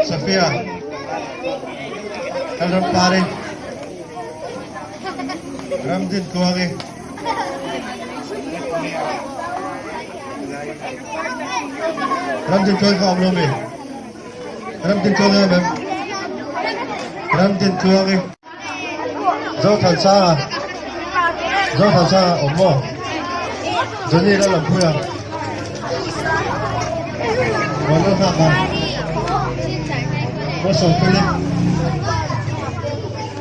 Sofia Lalrampari Ramdintluangi Ramdintluangi kha awm lo mi? Ramdintluangi awm em? Ramdintluangi Zothansanga Zothansanga awm maw? Johnny Lalawmpuia Vanlalnghaka Malsawmfeli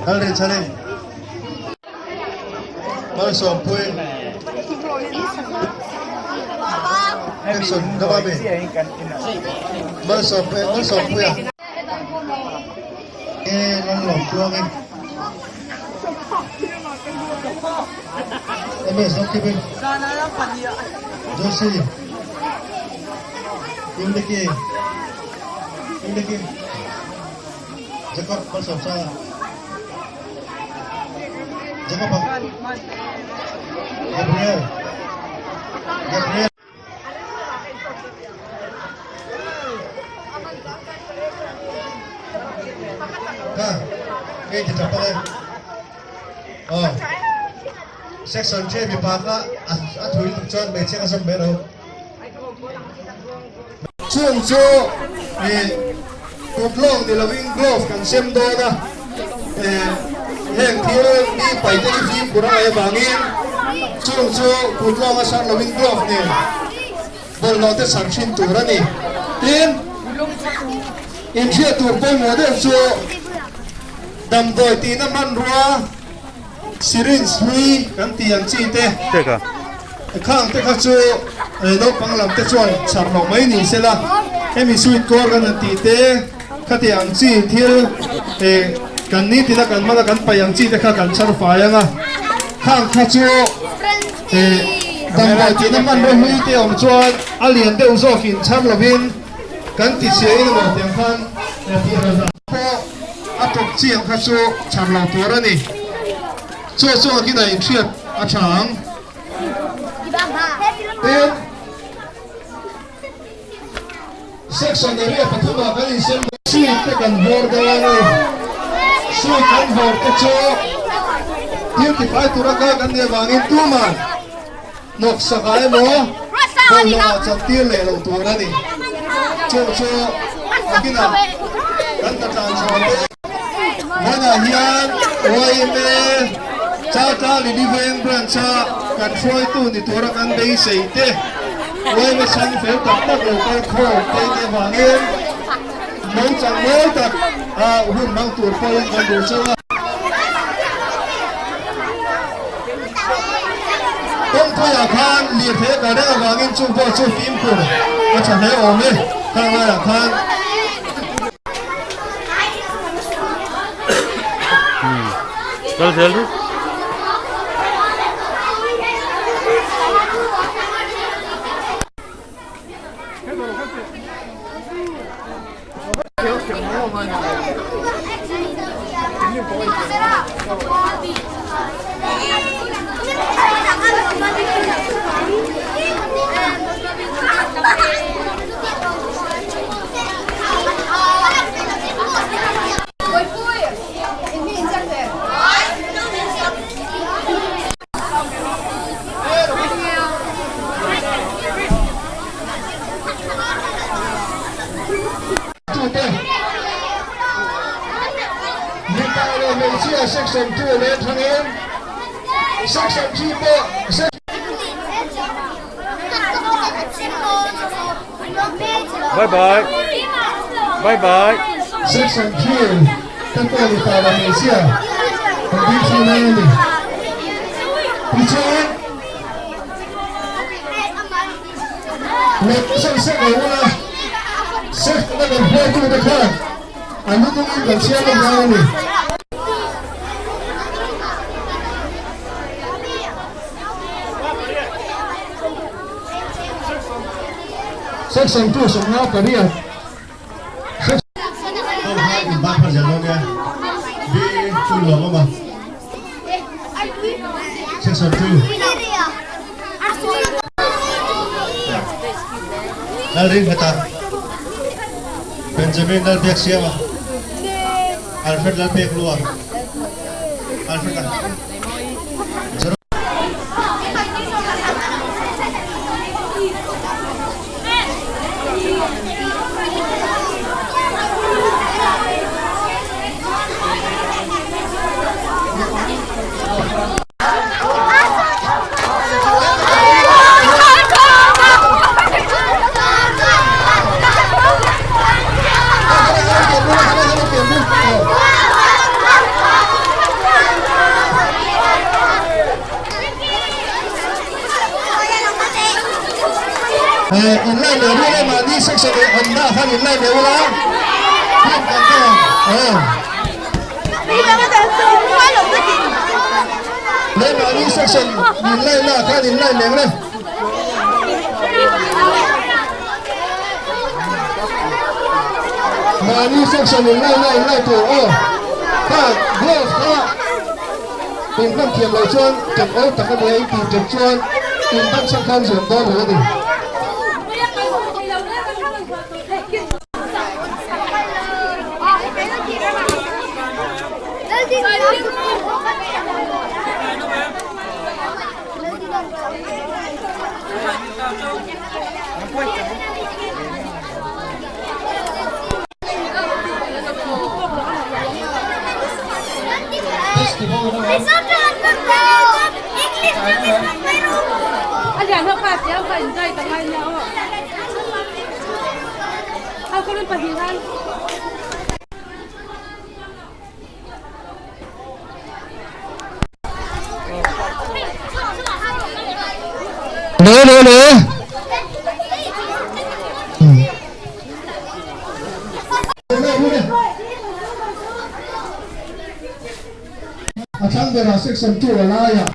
Lalrinchhani Malsawmpui Action Gabami Malsawmpui Malsawmpuia E Lalawmtluangi MS Lawmkipi Josie Kimdiki Kimdiki Jacob Malsawmsanga Jacob Gabriel Gabriel Ka hei ti tap ang e aw section ṭhian mipa kha a thui lutuk chuan hmeichhia kha zawm mai lo. Chung chu ih kut lawng ni lovin glove kan sem dawn a, ih heng thil mi paite hi fimkhur a ngaih avangin chung chu kut lawng a sar lovin glove nen bawlhhlawh te chhar thin tur a ni. Tin, inhriat tur pawimawh deuh chu damdawi tihna hmanrua syringe hlui kan tih ang chi te. Khang te kha chu naupang lam te chuan chhar loh mai ni sela, hemi sweet corn kan han tih te, khati ang chi thil kan nitin a kan hmang a kan paih ang chi te kha kan chhar fai ang a, khang kha chu damdawi tihna hmanraw hlui te awm chuan a lian deuh zawkin chhar lovin kan ti chhia in emaw tiang khan pawh a tawp chi ang kha chu chhar lo tur a ni. Chaw chu a kinah inhriat a tha ang. Tin, section area pathumah kan insem dawn. Sweet te kan vawr dawn a ni. Sweet kan vawr te chu thil tifai tura kal kan nih avangin tuman hnawksakah emaw bawlhhlawhah chantir leh lo tur a ni. Chu chu a kinah kan ta tlan chhuah te. Hmanah hian yma Chaltla Lily Veng Branch-a kan hruaitu ni tura kan beisei te, yma chhang fel tak tak lo kal khawm te te avangin naupang mawi tak a hun hmang tur pawhin kan duh chauh a. Kawngpuiah khan lirthei a kal reng avangin chung pawh chu fimkhur a tha hle awm e, khang laiah khan. Kal zel ru. Tute mipa leh hmeichhia section 2 leh thangin section 3 pawh Bye bye. Bye bye. Section 3 te pawh ni ta lo hmeichhia kan ding chho mai a ni. Tichuan lehkha sek lo ula section a kan hruaitu te khan an lu dungin kan chhiar lawk dawn a ni. Section 2 58 Home kha in bak phar zel dawn nia B chu lawm awm a Section 2 Lalring heta. Benjamin Lalbiaksiama, Alfred Lalpeklua, Alfred-a. In line leh ril e mahni section leh awmna ah khan in line leh ula hun kan tawh ang aw. Leh mahni section in line na ah khan in line leh ang le. Mahni section in line na in line tur aw. Kha gloves kha in hman thiam loh chuan ṭep awl tak a nia in tih ṭep chuan in ban chhan khan zuam dawn lo a ni. Le le le. A thlang berah section 2 a laiah.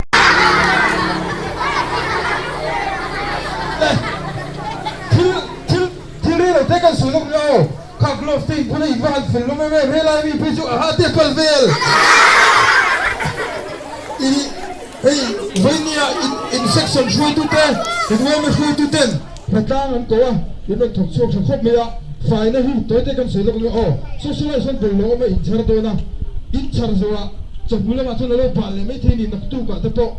Thil thil thil rei lo te kan sawi lawk nia aw. Kha glove te inphun a in va han fel lawm em em, helai mi phei chu a ha te pal vel. I hei vawinia in in section hruaitu te in yma hruaitu ten hnatlang an ko a, in rawn thawk chhuak tha khawp mai a, faina hi tawi te kan sawi lawk nia aw. Socialise an bawlhhlawh awm a in chhar dawn a, in chhar zawhah chawhnu lamah chuan a lo bal leh mai thei ni naktuk ah te pawh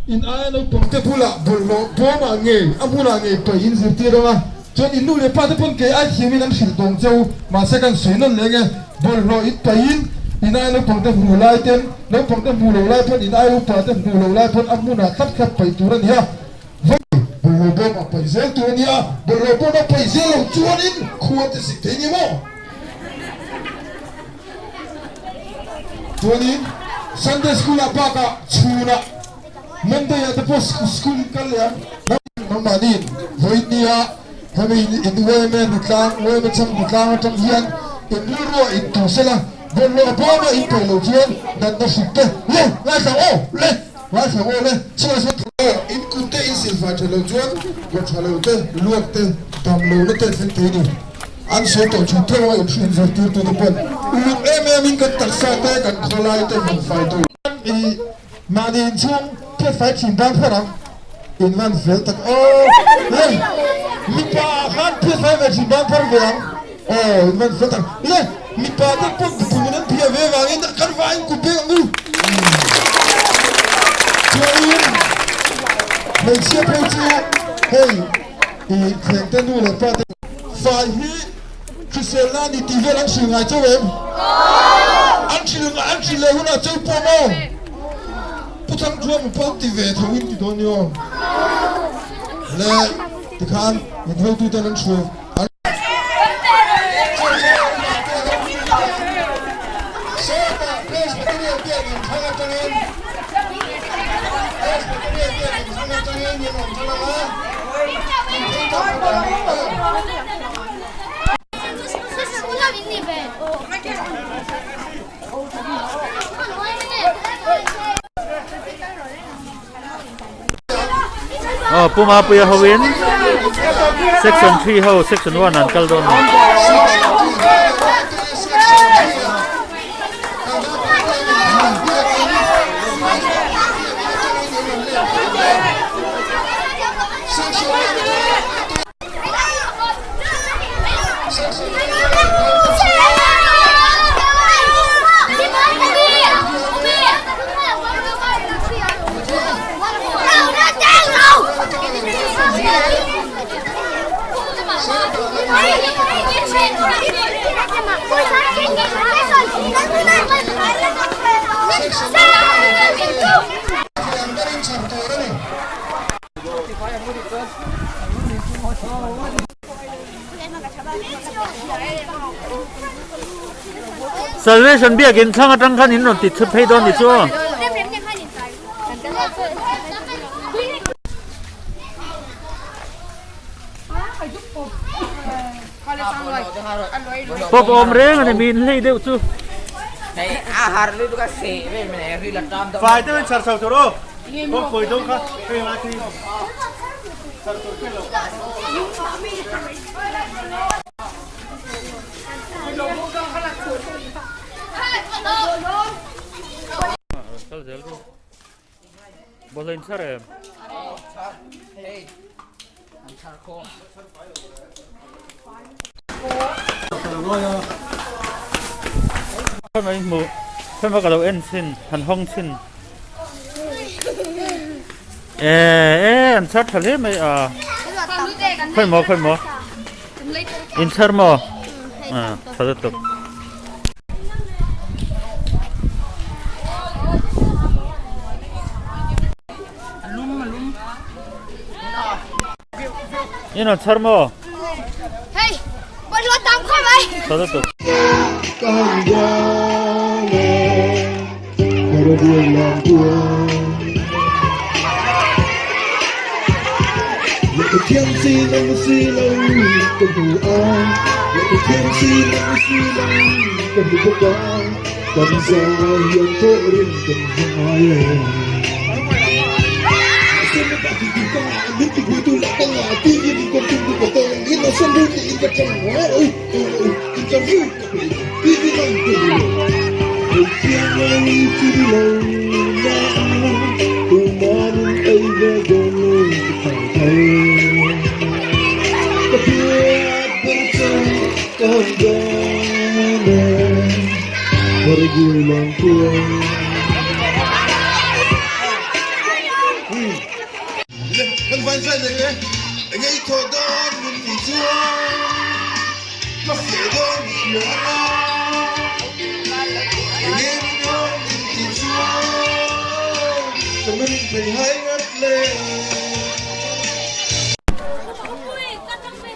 in aia naupang te bulah bawlhhlawh bawmah ngei a hmunah ngei paih in zirtir ang a. Chuan in nu leh pa te pawn kei ai thiamin an hrilh tawng che u, mahse kan sawi nawn leng e, bawlhhlawh in pahin in ai naupang te hmu lai ten, naupang te hmu lo lai pawn in ai upa te hmu lo lai pawn a hmunah tlat tlat paih tur a ni a, vawi bawlhhlawh bawm a paih zel tur a ni a, bawlhhlawh bawm a paih zel lo chuanin khua te sik thei ni maw? Chuanin Sunday School ah bakah chhunah Monday ah te pawh school in kal leh ang. Nangmahniin vawinia hemi in uaime hnutlang, uaime chhang hnutlang atang hian in rilruah in tu sela, bawlhhlawh a bawma in paih loh chuan natna hrik te le ngaithla aw le ngaithla aw le chhiar sawn tha aw in kut te in silfai tha loh chuan kaw tha lo te luak te dam lohna te thleng thei ni. An sawi tawh thin theuh a in hrin zirtirtu te pawn uluk em em in kan taksa te kan khawlai te hman fai tur. I Mahni inchhung phiatfai thin dan kher ang in van fel tak aw le mipa ah khan phiatfai ve thin dan kher ve ang aw in van fel tak le mipa te pawh tukhum in an phiah ve vangin kan vai in kut beng ang u chuanin hmeichhia phei chu hei i thleng te nu leh pa te fai hi hriselna a ni tih vel an hrilh ngai chauh em? An hrilh an hrilh leh hunah chauh pawh maw? Pu Thangthuam pawh an ti ve tho in ti dawn ni aw. Le tikhan in hotuten an hruai an Sawtah Presbyterian biak in thlang atangin Presbyterian biak in thlang atangin in rawn thlang ang a, in phei tawp phawt ang aw. Aw Pu Mapuia hoin section 3 ho section 1 an kal dawn a ni. Thiam berin chhar tur a ni. Salvation biakin thlang atang khan in rawn ti chhut phei dawn ni chu. Pawp awm reng a ni mi in hlei deuh chu. Fai deuhin chhar chho tur aw. Kawngpui dawng kha hei lai khi chhar tur kher lo. Kal zel ru. Bawlhhlawh in chhar em? Hemi hmuh hemi ka lo en chhin han hawng chhin eh eh an chhar tha hle mai a khawi maw khawi maw in chhar maw ah tha lutuk. In rawn chhar maw? Hei, bawlhhlawh tam khawp mai. Tha lutuk.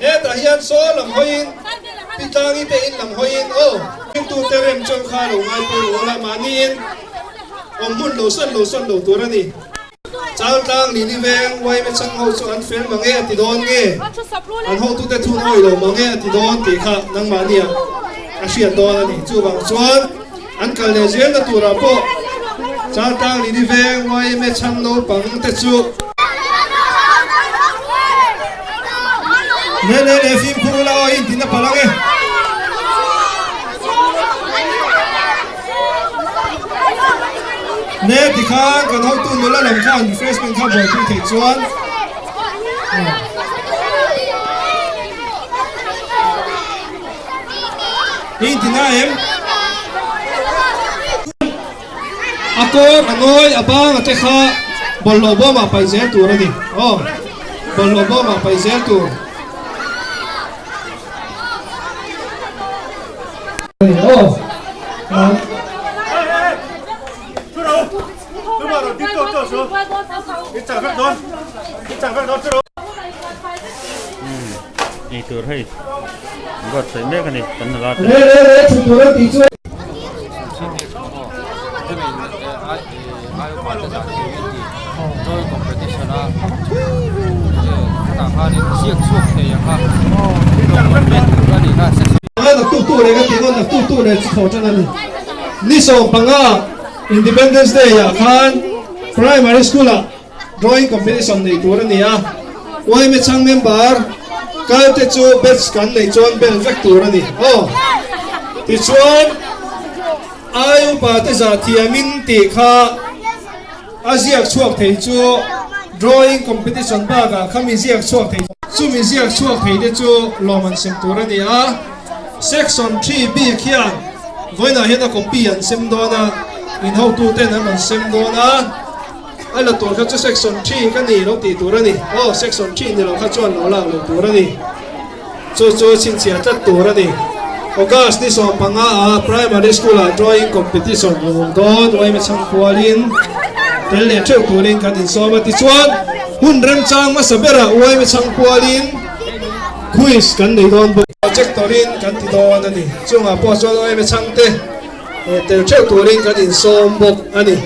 Hetah hian saw lam hawiin Pi Tlangi te in lam hawiin aw Ringtute rem chuan kha lo ngai pawimawh la mahniin awm hmun lo sawn lo sawn lo tur a ni. Chaltlang Lili veng yma chhang ho chu an fel mange a ti dawn nge? An hotute thun awi lo mange a ti dawn tih kha nangmahnia a hriat dawn a ni. Chuvang chuan an kal leh zelna turah pawh Chaltlang Lili veng yma chhang naupang te chu Le le le fimkhur ula aw in tin a palh ang e. Ne tikhan kan hotu nula lam khan refreshment kha buaipui theih chuan in ti na em a kawr a ngawi a bang a te kha bawlhhlawh bawmah paih zel tur a ni aw bawlhhlawh bawmah paih zel tur Ei tur hei buatsaih mek a ni kan nula te. Ni 15 Independence Day ah khan Primary School ah Drawing Competition nei tur a ni a, yma chhang member kal te chu batch kan neih chuan bel vek tur a ni aw. Tichuan ai upa te zah thiamin tih kha a ziak chhuak thei chu Drawing Competition bakah khami ziak chhuak thei chumi ziak chhuak thei te chu lawm an sem tur a ni a. Section 3 bik hian vawiinah hian a copy an sem dawn a, inhotuten an rawn sem dawn a. A la tur kha chu section thi ka ni lo tih tur a ni. Aw, section thi ni lo kha chuan lo lak lo tur a ni. Chu chu chhinchhiah tlat tur a ni. August ni 15 ah Primary School ah Drawing Competition a awm dawn. Uaima chhang kualin tel leh theuh turin kan insawm a. Tichuan, hun remchang hmasa berah uaima chhang kualin Quiz kan nei dawn bawk. Projector in kan ti dawn a ni. Chungah pawh chuan uaima chhangte tel theuh turin kan insawm bawk a ni.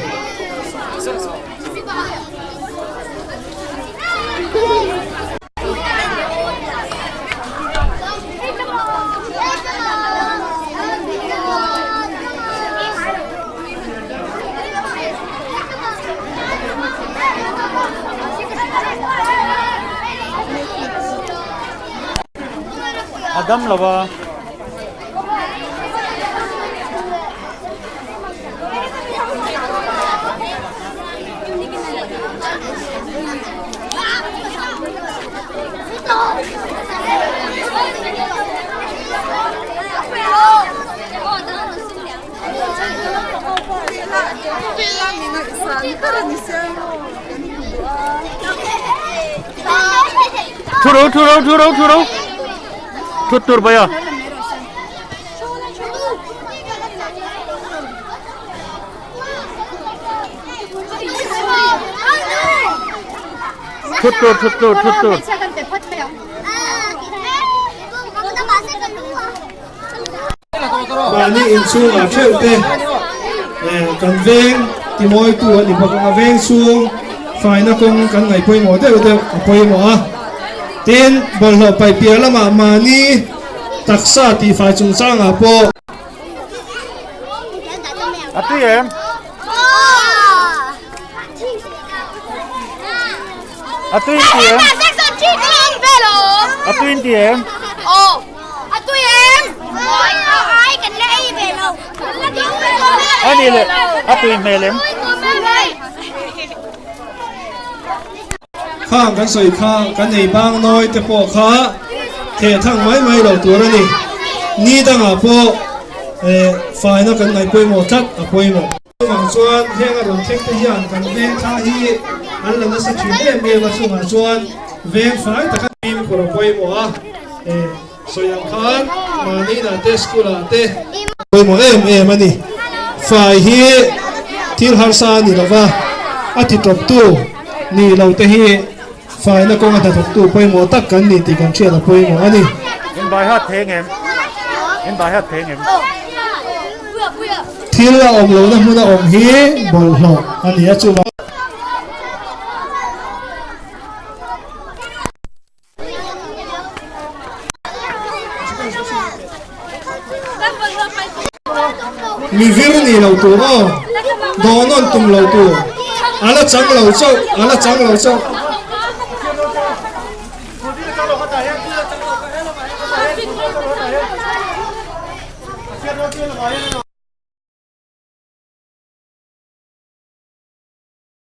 A dam lo a. Thu ro thu ro thu ro thu ro thut tur bai a. Thut tur thut tur thut tur. Mahni inchhungah theuh te kan veng timawitu a ni bawk ang a, veng chhung faina kawng kan ngaih pawimawh deuh deuh a pawimawh a. Tin, bawlhhlawh paih piah lamah mahni taksa tihfai chungchangah pawh. A tui em? A tui in ti em? A tui in ti em? A ni le, a tui hmel em? Khang kan sawi kha kan ei bang nawi te pawh kha theh thang mai mai lo tur a ni. Ni dangah pawh eh faina kan ngaih pawimawh tlat a pawimawh. Chuvang chuan heng a rawn thleng te hian kan veng thla hi an la nasa thin em em a, chungah chuan veng fai taka fimkhur a pawimawh a, eh sawi ang khan mahni inah te school ah te pawimawh em em a ni. Fai hi thil harsa a ni lova, a ti tawptu ni lo te hi faina kawnga hnathawktu pawimawh tak kan ni tih kan hriat a pawimawh a ni. In bai hat thei ngem? In bai hat thei ngem? Thil a awm lohna hmuna awm hi bawlhhlawh a ni a, chuvang. Mi vir ni lo tur aw, dawhnawn tum lo tur, a la chang lo chauh, a la chang lo chauh.